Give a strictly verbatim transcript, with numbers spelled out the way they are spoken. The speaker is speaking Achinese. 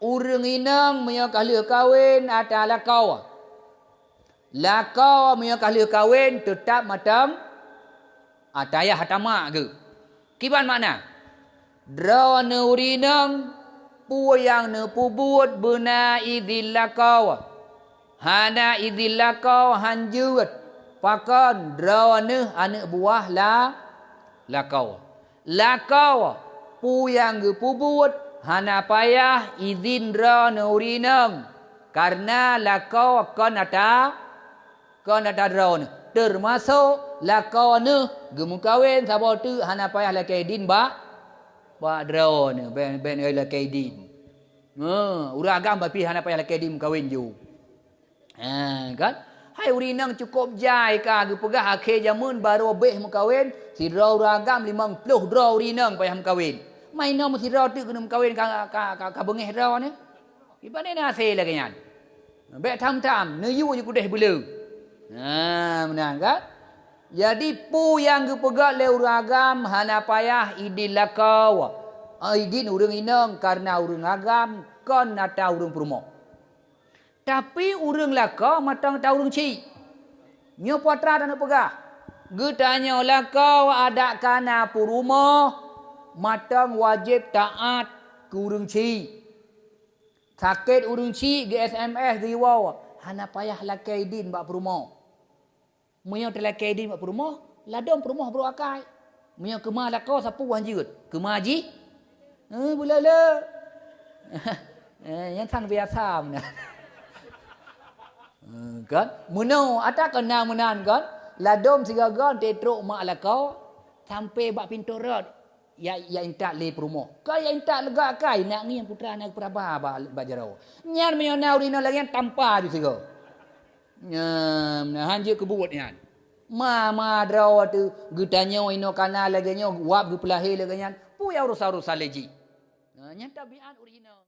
Ureuëng inong meunyoe ka lheueh kawen ata lakoe. Lakoe meunyoe ka lheueh kawen teutab mantong ata yah ata mak geuh. Kiban makna? Droeneuh ureuëng inong, peue nyang neupeubuet beuna idhin lakoe. Hana idhin lakoe han jeuet, pakon droeneuh aneuëk buah la-, lakoe. Lakoe, peue nyang geupeubuet hana payah idhin droeneuh ureuëng inong, kareuna lakoe kon ata, kon ata droeneuh. Teumasok lakoe neuh geumeukawen saboh teuk hana payah lakée idhin bak, bak droeneuh, ben, ben lakée idhin. He, ureuëng agam bah pih hana payah lakée idhin meukawen ju. Ha, kan? Hai ureuëng inong cukôp jai ka geupeugah akhé jamén barô béh meukawen, sidroe ureuëng agam limong ploh droe ureuëng inong payah meukawen. Ma inoe meusidroe teuk keuneuk meukawen ka, ka, ka, ka beungéh droeneuh. Iban na asé lagée nyan. Bék tham-tham, neuyue ju keudeh beuleu. Ha, meunan kan? Jadi peue nyang geupeugah lé ureuëng agam hana payah idhin lakoe, idhin ureuëng inong kareuna ureuëng agam kon ata ureuëng peurumoh. Tapi ureuëng lakoe mantong ata ureuëng chik. Nyoe peue atra taneuk peugah, geutanyoe lakoe adak kana peurumoh mantong wajéb taát keu ureuëng chik. Sakét ureuëng chik geu-S M S geuwoe, hana payah lakée idhin bak peurumoh. Meunyoe talakée idhin bak peurumoh, ladôm peurumoh brôk akai. Meunyoe keuma lakoe sapeue han jeuet, keuma jih, eh, beuleu-leu. Eh, nyan san biasa meunan. Eh, kan? Meunoe, ata kon na meunan kan? Ladôm sigoe-goe teutrok mak lakoe sampoe bak pintoe rot. Ya, ya intat lé peurumoh. Ka ya intat leugak kai, nak ngieng putra na peuraba bak, bak jaroe. Nyan meunyoe na ureuëng inong lagée nyan tampa ju sigoe. Nyan, nah, han jeuet keu buet nyan. Ma, ma droe teuh geutanyoe inoe kana lagée nyoe, wab geupeulahé lagée nyan. Peue ya urosan-urosan lé jih. Nah, nyan tabiat ureuëng inong.